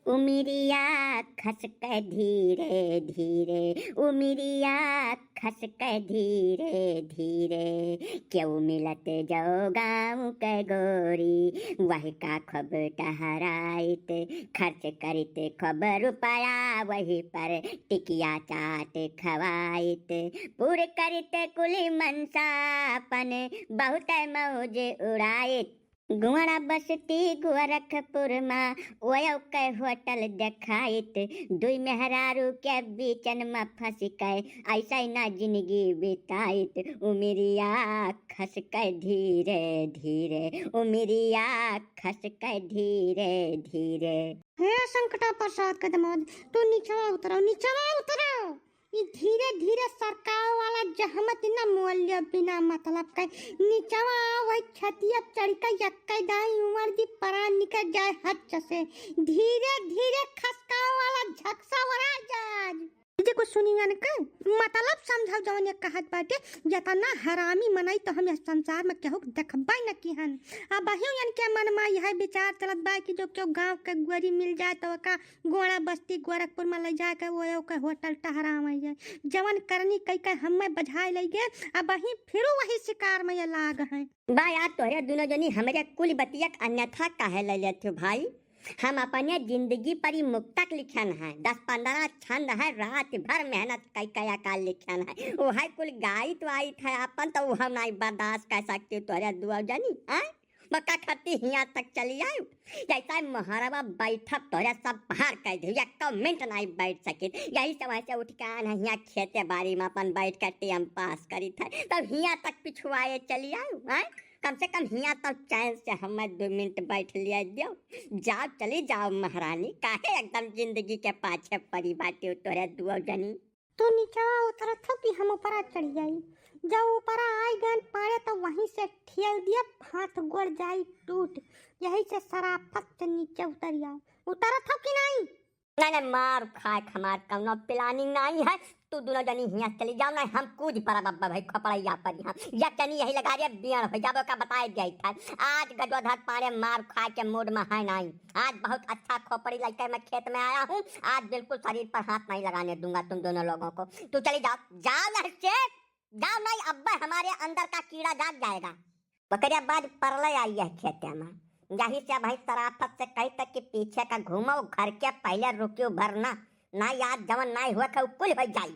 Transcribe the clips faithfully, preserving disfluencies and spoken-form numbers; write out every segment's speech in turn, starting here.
उमिरिया खसकै धीरे धीरे, उमिरिया खसकै धीरे धीरे, केहू मिलत जौ गाँव कै गोरी, वही का खूब टहराइत, खर्च करित खूब रुपया वही पर, टिकिया चाट खवाइत, पूर करित कुली मनसा अपन, बहुत मौज उड़ाइत। गुआड़ा बस्ती गोरखपुर मा, ओयो कै होटल देखाइत, दुई मेहरारू के बीचन मा फँस कै, ऐसा ही ना जिंदगी बिताइत। उमिरिया खसकै धीरे धीरे, उमिरिया खसकै धीरे धीरे। हे संकटा प्रसाद के दमाद, तू निचवा उतरो, निचवा उतरो। ई धीरे धीरे सरकाव वाला जहमत न मोल लियो बिना मतलब के। निचवा वही छतिया चढ़ के यक्के दाई उमर दी परान निकल जाए हच से। धीरे धीरे खसकाव वाला झकसा वरा जाज। जे कुछ सुनियन के मतलब समझाओ जवन ये कहत बाटे, यतना हरामी मनई तो हम यह संसार में केहू देखबे न किहन। अब अहियो यन के मन में यह विचार चलत बा कि जो केहू गाँव के गोरी मिल जाए तो ओका गोड़ा बस्ती गोरखपुर में ले जाके वो ओके होटल टहरावे जाए। जवन करनी कई के हमें बझाए ले गए, अब अही फिर वही शिकार में ये लाग हैं। बा यार, तोहरे दुनो जनी हमरे कुल बतियक अन्यथा काहे ले लेत हो भाई? हम अपने जिंदगी पर ही मुक्तक लिखन है, दस पन्द्रह छंद है, रात भर मेहनत कई कया का लिखन है, वो है कुल गाइत वाइत है अपन, तो वो हम नहीं बर्दाश्त कर सकते तोहरे दुआ जनी, हैं? बका खत्ती हियाँ तक चली आयु, जैसा मोहरवा बैठब तोहरे सब पहाड़ कर दे, एको मिनट नहीं बैठ सकित। यही से वैसे उठ के आन है हियाँ खेते बारी में अपन बैठ के टाइम पास करित है, तब हियाँ तक पिछुआए चली आयु, हैं? कम से कम हियाँ तक चैन से हमें दो मिनट बैठ लिया दियो। जाओ, चली जाओ महारानी, काहे एकदम जिंदगी के पाछे पड़ी बाटे तोहरे दुआ जनी? तू नीचवा उतरत हो कि हम ऊपरा चढ़ जाई? जब ऊपरा आई गन पाड़े तो वहीं से ठेल दिया, हाथ गोड़ जाई टूट। यही से सराफत से नीचे उतर जाओ। उतरत हो कि नहीं? नहीं, नहीं, मार खाए के हमार कौनो planning नहीं है। तू दुनो जनी हियाँ चली जाओ, नहीं हम कूद पड़ब अब्बा भाई खोपड़ैया पर यहाँ। या जनी यही लगा रे बियण हो जाबो का बताए दिया था। आज गजोधर पाड़े मार खाए के mood में है नहीं। आज बहुत अच्छा खोपड़ी लेके मैं खेत में आया हूँ। आज बिल्कुल शरीर पर हाथ नहीं लगाने दूंगा तुम दोनों लोगों को। तू चली जाओ, जाओ यहाँ से, जाओ, नहीं अब्बा हमारे अंदर का कीड़ा जाग जाएगा। ओकरे बाद परलय आई है खेते में। यही से भाई सराफत से कही तक कि पीछे का घूमो, घर के पहले रुकियो भरना। ना याद जवन ना हुआ का कुल हो जाई।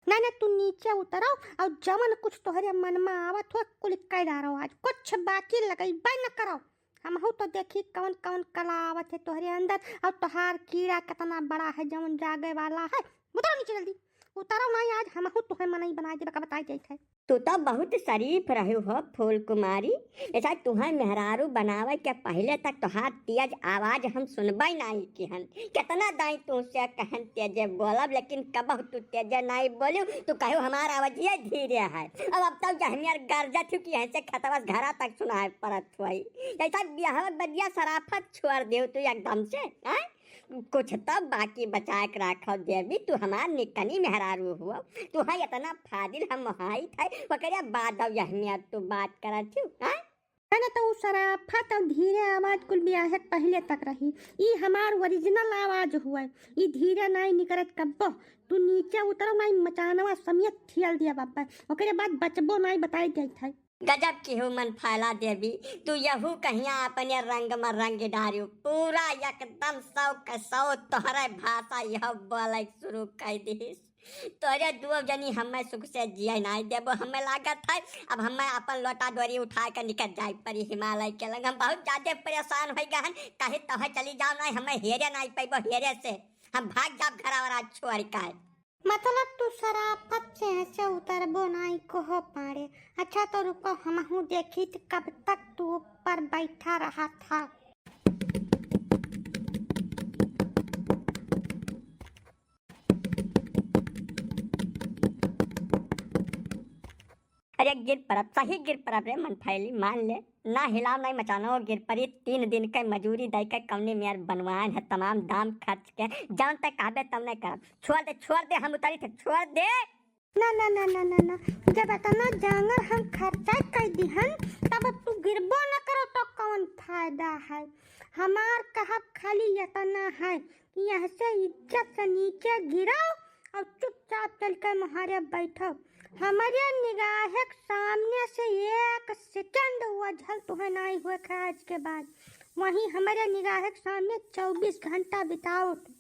ना, ना, तू नीचे उतरो और जवन कुछ तोहरे मन में आवत हो, कुल कह डारो। आज कुछ बाकी लगइबे न करो। हमहू तो देखी कौन कौन कला आवत है तोहरे अंदर, और तोहार कीड़ा कितना बड़ा है जवन जागे वाला है। उतरो नीचे जल्दी, उतरो नहीं, आज हमहू तोहे मनई बनाए देबे का बताए जाइत है। तू तो बहुत शरीफ रहू हो फूल कुमारी, ऐसा तुहे मेहरारू बनावे के पहले तक तोहार तेज आवाज हम सुनबे नहीं किहन। कितना दाई तुमसे कहन तेजे बोलब, लेकिन कबहु तू तेजे नहीं बोलू। तू कहू हमार आवाजिए धीरे है। अब, अब तो जहनियर गरजत हूँ कि ऐसे खतवस घरा तक सुनाए पड़त हुई। ऐसा बियाह बदिया सराफत छोड़ देव तू एकदम से, हैं? कुछ तो बाकी बचाए के राखो देवी, तू हमार निकनी मेहरारू हुआ, तू है इतना फाजिल हम मोहाइत है, ओकरे बाद अब यहनियर तू बात करत हूँ, हैं? है ना, तो उ सराफत और धीरे आवाज कुल बियाह के पहले तक रही। ई हमार original आवाज हुआ, ई धीरे नाई निकरत कब्बो। तू नीचे उतरो नाई, मचानवा समेत ठियल दिया बाबा, ओकरे बाद बचबो नाई, बताई जाइत है। गजब की हो मन फैला देवी, तू यहू कहिया अपने रंग में रंग डारियो, पूरा एकदम सौ के सौ तोहरे भाषा यह बोले शुरू कर दिस। तोरे दुओ जनी हमें सुख से जिए नाई देबो, हमें लागत है अब हमें अपन लोटा डोरी उठा के निकल जाए पड़ी हिमालय के लंग। हम बहुत ज्यादा परेशान हो गए हन, कहीं तोहे चली जाओ नाई, हमें हेरे नाई पैबो, हेरे से हम भाग जाब घरा वरा छोड़ के। मतलब तू सराफत से ऐसे उतरबो नाई कहो पाड़े। अच्छा तो रुको, हमहू देखी त कब तक तू ऊपर बैठा रहा था। अरे गिर परब, सही गिर परब रे मन फैली, मान ले। ना हिलाव, ना मचानो, गिर परी। तीन दिन के मजूरी दे के कौनी मेर बनवान है, तमाम दाम खर्च के, जौन तक कहबे तौने करब। छोड़ दे, छोड़ दे, हम उतरी थे, छोड़ दे। ना, ना, ना, ना, ना, ना। जब इतना जांगर हम खर्चा कर दिहन, तब अब तू गिरबो न करो तो कौन फायदा है? हमार कहब खाली इतना है कि यहाँ से इज्जत से नीचे गिरो और चुपचाप चल के मोहारे बैठो। हमरे निगाह के सामने से एक सेकंड वजहल तुहे नाई हुए खे आज के बाद। वहीं हमरे निगाह के सामने चउबीस घंटा बिताओ तू।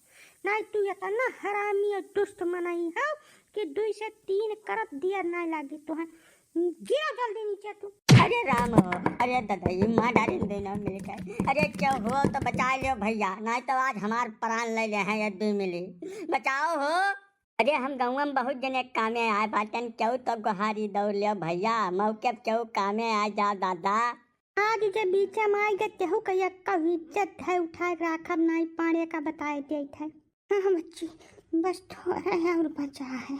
नाई तू इतना हरामी और दुष्ट मनई हो कि दुई से तीन करत दिया नाई लागी तुहे। गिरा जल्दी नीचे तू। अरे राम हो, अरे ददई, मार डारिन दुनो मिलके। अरे केहू हो तो बचा लियो भइया, नाई तो आज हमार प्राण ले ले हैं ये दुई मिली। बचाओ हो। अरे हम गउँवा में बहुत जने कामे आए बाटन, केहू तो गोहारी दौड़ लियो भइया, मौके पे केहू कामे आ जा दादा। आज जे बीचे में आइ गए, तेहू का एक्का इज्जत है उठाए राखब नाई, पाड़े का बताए देत है। हाँ बच्ची, बस थोड़ा है और बचा है।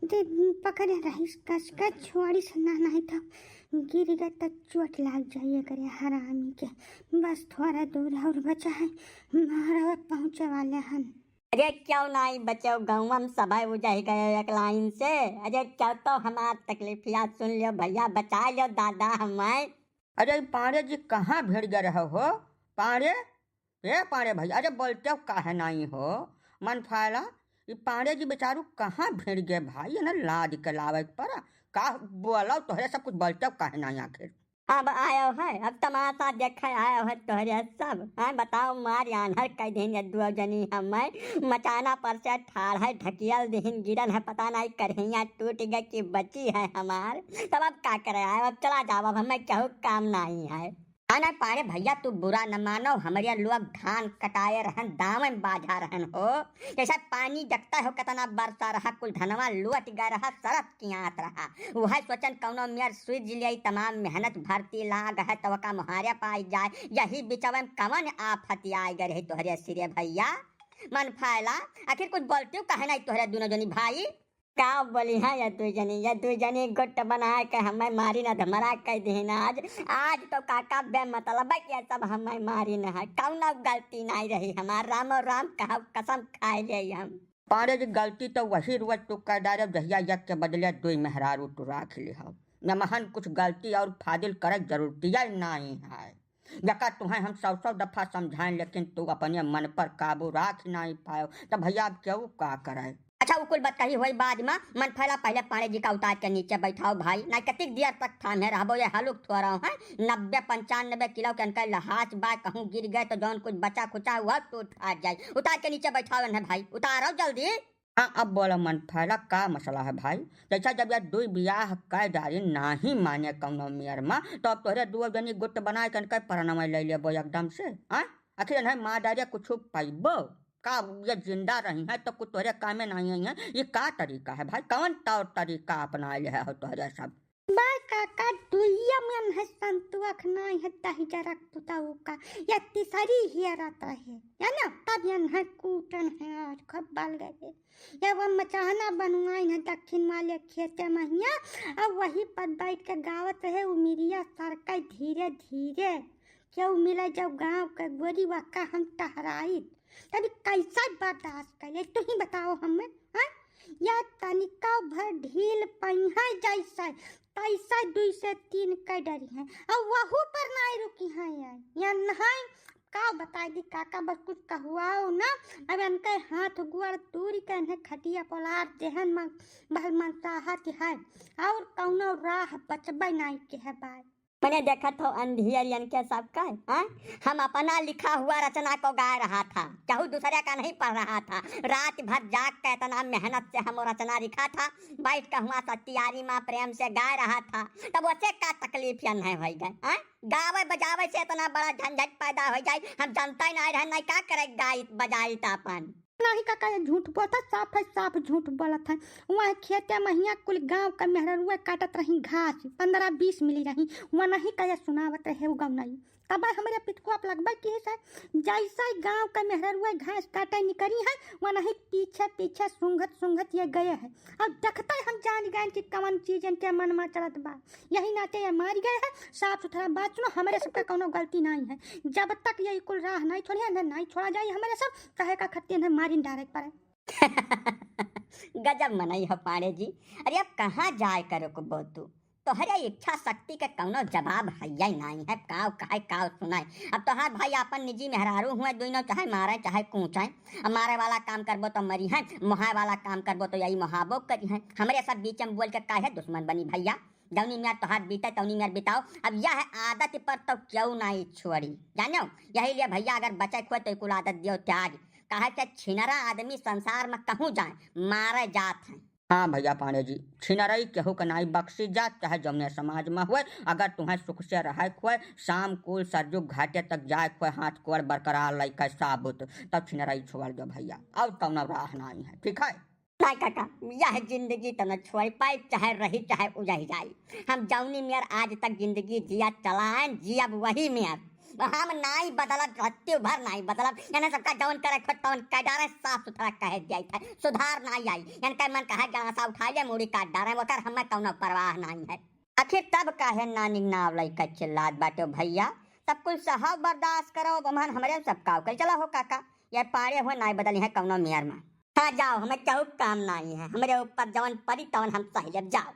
दे, पकड़े रहिस कस के, छोड़िस ना, नाहीं तो गिर गए तो चोट लाग जाइए करे हरामी के। बस थोड़ा दूर और बचा है, मारवा पहुँचे वाले हन। अरे क्यों नाई बचो, गउँवा में सभे उजहि गयो एक लाइन से। अरे क्यों तो हमार तकलीफिया सुन लियो भइया, बचा लियो दादा हमें। अरे ई पांड़े जी कहाँ भिड़ गए रहो हो? पांड़े, ए पांड़े भाई, अरे बोलते काहे नाई हो? मन फायला, ई पांड़े जी बेचारू कहाँ भिड़ गए भाई? ये ना लाज के लावे के पड़ा। का बोलो तोहरे सब कुछ बोलते काहे नाई आखिर? अब आयो है, अब तमाशा देखे आयो है तोहरे सब। हाँ बताओ, मार आन्हर कह देंगे दुआ जनी हमें। मचाना पर से ठाढ़ है, ढकियल दिहिन गिरन है, पता नाई करहिया टूट गए कि बची है हमार। तब अब का करे आयो, अब चला जाओ, अब हमें केहू काम नाई है। हाँ ना पाड़े भइया, तू बुरा न मानो, हमरे लोग धान कटाए रहन, दावे में बाझा रहन हो। जैसे पानी देखता हो, कितना बरसा रहा, कुल धनवा लुट गए रहा सरत कियात रहा। उहै सोचन कउनो मेर सूझ लिया, तमाम मेहनत भर्ती लाग है, तो ओका मोहारे पाई जाए। यही बिचवे में कवन आफत आइ गए रही तोहरे सिरे भइया? मन फायला, आखिर कुछ बोलते हो काहे नाई तोहरे दुनो जनी भाई? का बोली हाँ ये दुई जनी, ये दुई जनी गुट बनाए के हमें मारी न धमरा कह दिहिन आज। आज तो काका बेमतलब है, ये सब हमें मारी न है, कउनो गलती नाई रही हमार। रामो राम कहब, कसम खाए ले हम। पाड़े जी, गलती तो वही रोज तू कर डारे, जहिया एक के बदले दुई मेहरारू तू राख लिहो। नमहन कुछ गलती और फाजिल करे जरूरतिया नाई है। जका तुहें हम सौ सौ दफा समझाएं, लेकिन तू अपने मन पर काबू राख नाई पायो, तब भइया अब केहू का करे? अच्छा, उ कुल बात कही होई बाद में। मन फैला, पहले पाड़े जी का उतार के नीचे बैठाओ भाई, नाई कतिक देर तक थामे रहबो, ये हलुक थोड़ा है, नब्बे पंचानबे किलो के इनका लहास बा, कहूँ गिर गए तो जौन कुछ बचा खुचा हुआ टूट फाट जाए। उतार के नीचे बैठाओ इन्हें भाई, उतारो जल्दी। हाँ, अब बोला मन फैला, का मसला है भाई? जैसा जब ये दुई बियाह कै डारी नाहीं माने कउनो मेर मा, तो अब तोहरे दुओ जनी गुट बनाए के इनकर परनवा ले लेबो एकदम से, हाँ? आखिर इन्हें मार डारिया कुछ पैबो? का ये जिंदा रही है तो कुछ तोहरे कामे नाहीं आई है? ये का तरीका है भाई? कौन तौर तरीका अपना ले है हो तोहरे सब? बा काका, दुइया में है संतुअख नाई है दही जरक पुताऊ का, या तीसरी हियरत रहे, है ना? तब यन है कूटन है और खूब बल गए। या वो मचाना बनवाइन है दक्षिण वाले खेते महिया, अब वही पर बैठ के गावत रहे, उमिरिया सरकै धीरे धीरे, केहू मिले जब गाँव के गोरी वक्का हम टहराइत। तभी कैसे बर्दाश्त कर ले, तू ही बताओ हमें, हाँ? या तनिका भर ढील पइहैं जैसे, तैसे दुई से तीन कै डरिहैं, और वहू पर नाई रुकिहैं। या, या नहीं, का बताई दी काका, बस कुछ कहुआओ ना, अब इनके हाथ गोड़ तूर के इन्हें खटिया पोलार देहन मन, भल मनसाहत है, और कौनो राह बचबे नाई के है बाय। मने देखत हो अंधियरियन के सब का, हाँ? हम अपना लिखा हुआ रचना को गा रहा था, केहू दूसरे का नहीं पढ़ रहा था। रात भर जाग के इतना मेहनत से हम वो रचना लिखा था, बैठ के हुआ सत्यारी माँ प्रेम से गा रहा था, तब उसे का तकलीफ या नहीं होई गए, हाँ? गावे बजावे से इतना बड़ा झंझट पैदा हो जाए, हम जानता ही नहीं रहे, नहीं का करे गाइत बजाइत अपन। नहीं काका, ये झूठ बोलत है, साफ है, साफ झूठ बोलत है। वहाँ खेते महिया कुल गाँव का मेहररुआ काटत रही घास, पन्द्रह बीस मिली रही, वनही का ये सुनावत रहे उ गौनई। तब हमरे पितको आप लगबे की है, जैसे गाँव का मेहररुआ घास काटे निकरी है, वनही पीछे पीछे सूंघत सूंघत ये गए है। अब देखते हम जान गए कि कवन चीज इनके मन में चलत बा। यही नाते ये मार गए है। साफ सुथरा बात सुनो, हमरे सबका कौनो गलती नहीं है। जब तक ये कुल राह नहीं छोड़ी है, ना नहीं छोड़ा जाए हमरे सब, कहे का खत्ते इन्हें मारिन डारे के पड़े। गजब मनई हो पाड़े जी। अरे अब कहाँ जाए करो को बो तू? तोहरे इच्छा शक्ति के कौनो जवाब हइये नाहीं है। काव कहे, काव सुनाए। अब तोहार भाई आपन निजी मेहरारू हुए, दुइनो चाहे मारे चाहे कूचे। अब मारे वाला काम करबो तो मरिहैं, मोहाए वाला काम करबो तो यही मोहाबो करिहैं। हमरे सब बीच में बोल के काहे दुश्मन बनी भइया? जौनी मेर तोहार बीते तौनी मेर बिताओ। अब यह आदत पर तो केहू नाहीं छोड़ी, जानेउ? यही लिए भइया अगर बचे खोए तो कुल आदत दियो त्याग। काहे से छिनरा आदमी संसार में कहूँ जाए, मारे जात हैं। हाँ भइया पांडे जी, छिनरई केहू के नाहीं बख्शी जात, चाहे जौने समाज में हुए। अगर तुहें सुख से रहे खोए, शाम कुल सरजू घाटे तक जाए खोए, हाथ कोर बरकरार लइके साबुत, तब छिनरई छोड़ दो भइया, और कौनो राह नाहीं है, ठीक है? नाहीं काका, यह जिंदगी तो न छोड़ पाए, चाहे रही चाहे उजही जाई। हम जौनी मेर आज तक जिंदगी जिया चलाएन, जियब वही मेर। हम नाहीं बदलब, रत्ती भर नाहीं बदलब। यानी सबका जौन करे खोए तौन कह डारे, साफ सुथरा कह दिया था, सुधार नाहीं आई। यानी कहे मन कहे गड़ासा उठा ले, मूड़ी काट डारे, ओकर हमें कौनो परवाह नाहीं है। आखिर तब काहे नानी नाव लइके चिल्लात बाटे भइया? सब कुछ सहाव बर्दाश्त करो, अब हमन हमरे सब काव कल चला हो काका। ये पाड़े हुए नाहीं बदली है कौनो मेर में। हाँ जाओ, हमें केहू काम नाहीं है, हमरे ऊपर जौन पड़ी तौन हम सह लेब, जाओ।